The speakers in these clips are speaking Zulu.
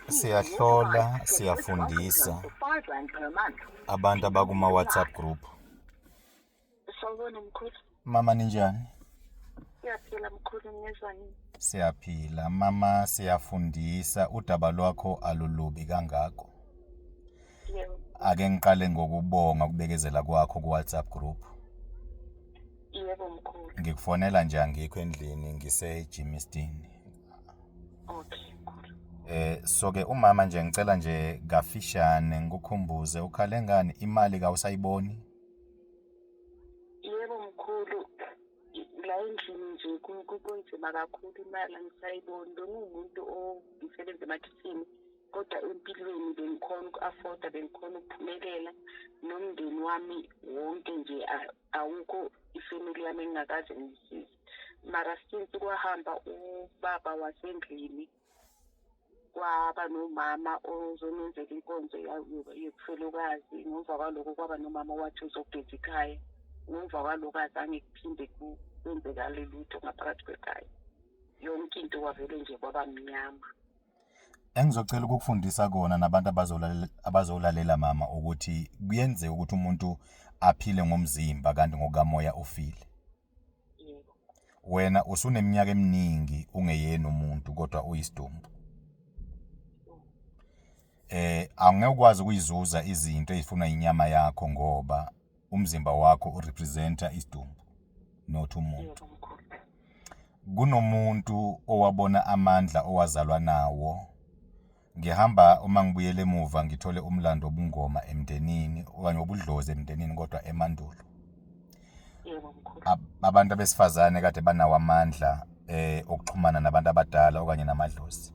Siyahlola, siyafundisa abantu abakuma-WhatsApp group. Sawubona mkhulu. Mama, ninjani? Siyaphila mkhulu, ngizwa nini? Siyaphila mama, siyafundisa. Udaba lwakho alulubi kangako. Yebo. Ake ngiqale ngokubonga ukubekezela kwakho ku-WhatsApp group. Yebo mkhulu. Ngikufonela nje angikho endlini, ngise-Germiston. Okay mkhulu. So ke umama nje ngicela nje kafishane ngikukhumbuze, ukhale ngani? Imali kawusayiboni? Yebo mkhulu, la endlini nje kunzima kakhulu, imali angisayiboni. Benguwumuntu ongisebenza emakhishini, kodwa empilweni bengikhona uku-afforda, bengikhona ukuphumelela nomndeni wami wonke nje, awukho ifamily yami engingakaze ngiyisize. Mara since kwahamba ubaba wasendlini, kwaba nomama ozonenzela inkonzo yobufelokazi, ngemva kwaloko kwaba nomama owathi uzogeza ikhaya. Ngemva kwaloko azange kuphinde kwenzekale lutho ngaphakathi kwekhaya. Yonke into kwavele nje kwaba mnyama. Engizocela ukukufundisa kona nabantu abazolalela mama, ukuthi kuyenzeka ukuthi umuntu aphile ngomzimba kanti ngokukamoya ufile. Yebo. Wena usuneminyaka eminingi ungeyena umuntu, kodwa uyisidumbu. Angeke ukwazi ukuyizuza izinto ezifunwa inyama yakho ngoba umzimba wakho urepresenta isidumbu, not umuntu. Yebo mkhulu. Kunomuntu owabona amandla owazalwa nawo. Ngihamba uma ngibuyele emuva ngithole umlando wobungoma emndenini okanye wobudlozi emndenini, kodwa emandulo. Yebo mkhulu. Abantu abesifazane kade banawo amandla okuxhumana nabantu abadala okanye namadlozi.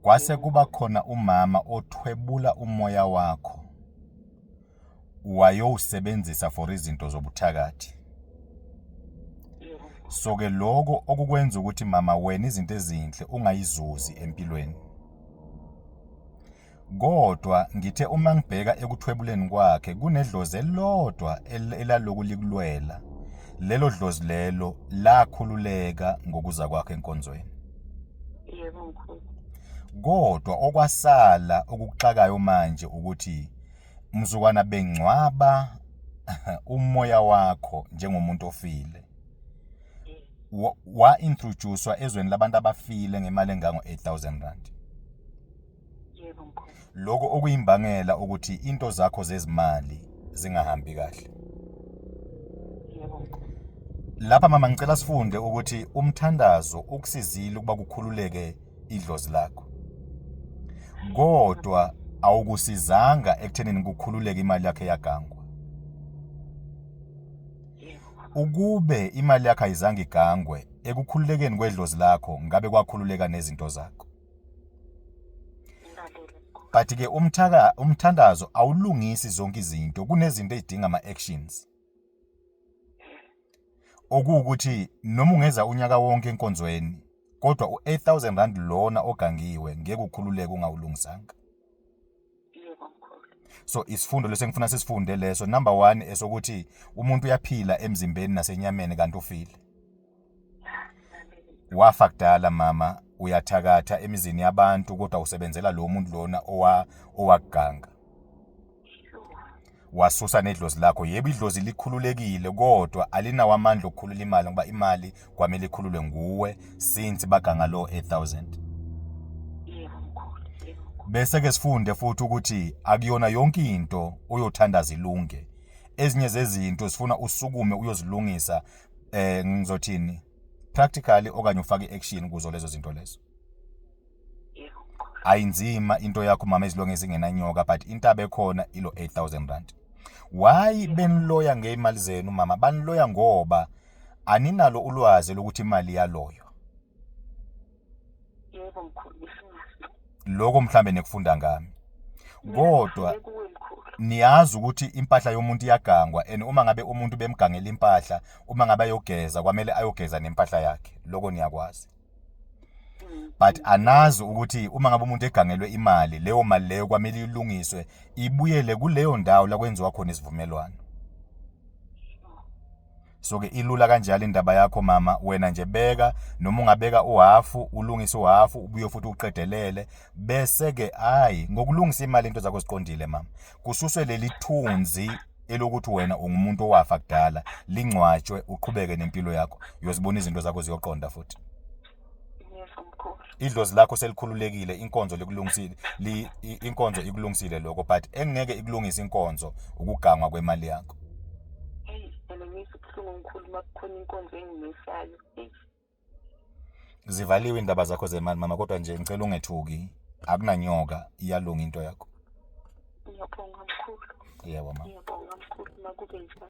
Kwase kuba khona umama othwebula umoya wakho wayowusebenzisa for izinto zobuthakathi. Yebo mkhulu. So ke lokho okukwenza ukuthi mama wena izinto ezinhle ungayizuzi empilweni. Kodwa ngithe uma ngibheka ekuthwebuleni kwakhe, kunedlozi elilodwa elaloku likulwela. Lelo dlozi lelo lakhululeka ngokuza kwakhe enkonzweni. Yebo mkhulu. Kodwa okwasala okukuxakayo manje ukuthi mzukwana bengcwaba umoya wakho njengomuntu ofile, wa-introducewa ezweni labantu abafile ngemali engango 8000 rand. Yebo mkhulu. Lokho okuyimbangela ukuthi into zakho zezimali zingahambi kahle. Yebo mkhulu. Lapha mama ngicela sifunde ukuthi umthandazo ukusizile ukuba kukhululeke idlozi lakho, kodwa awukusizanga ekuthenini kukhululeke imali yakhe yagangwa. Yebo. Ukube imali yakho ayizange igangwe, ekukhululekeni kwedlozi lakho ngabe kwakhululeka nezinto zakho. Ngilalele mkhulu. But ke umthandazo awulungisi zonke izinto, kunezinto ezidinga ama-actions, okuwukuthi noma ungeza unyaka wonke enkonzweni, kodwa u-8000 rand lona ogangiwe ngeke ukhululeke ungawulungisanga. Yebo mkhulu. So isifundo leso engifuna sisifunde leso, number 1, esokuthi umuntu uyaphila emzimbeni nasenyameni kanti ufile. Ngilalele. Wafa kudala mama, uyathakatha emizini yabantu, kodwa usebenzela lo muntu lona owakuganga. Wasusa nedlozi lakho. Yebo, idlozi likhululekile, kodwa alinawo amandla okukhulula imali, ngoba imali kwamele ikhululwe nguwe since baganga lo 8000. Yebo mkhulu. Yebo mkhulu. Bese ke sifunde futhi ukuthi akuyona yonke into oyothandaza ilunge. Ezinye zezinto zifuna usukume uyozilungisa, ngizothini, practically, okanye ufake action kuzo lezo zinto lezo. Yebo mkhulu. Ayinzima into yakho mama, ezilonge ezingenanyoka, but intaba ekhona ilo 8000 rand. Why beniloya ngeimali zenu mama? Baniloya ngoba aninalo ulwazi lokuthi imali yaloyo. Yebo mkhulu, ngisingazi. Lokho mhlambe nekufunda ngami, kodwa Mina kuwe mkhulu. Niyazi ukuthi impahla yomuntu iyagangwa, and uma ngabe umuntu bemgangela impahla, uma ngabe ayogeza kwamele ayogeza nempahla yakhe. Lokho niyakwazi, but anazi ukuthi uma ngabe umuntu egangelwe imali, leyo mali leyo kwamele ilungiswe ibuyele kuleyo ndawo la kwenziwa khona isivumelwano. So ke ilula kanjalo indaba yakho mama, wena nje beka, noma ungabeka uhafu, ulungise uhafu, ubuye futhi uqedelele, bese ke hayi ngokulungisa imali into zakho ziqondile mama. Kususwe leli thunzi elokuthi wena ungumuntu owafa kudala, lingcwatshwe, uqhubeke nempilo yakho, uyozibona izinto zakho ziyoqonda futhi. Ngiyezwa mkhulu. Idlozi lakho selikhululekile, inkonzo likulungisile, inkonzo ikulungisile lokho, but engeke ikulungise inkonzo ukugangwa kwemali yakho. Hey, mina ngizwa ubuhlungu mkhulu uma kukhona inkonzo engimisayo. Hey. Zivaliwe indaba zakho zemali mama, kodwa nje ngicela ungethuki, akunanyoka, iyalunga into yakho. Ngiyabonga mkhulu. Yebo mama. Ngiyabonga mkhulu, makube njalo.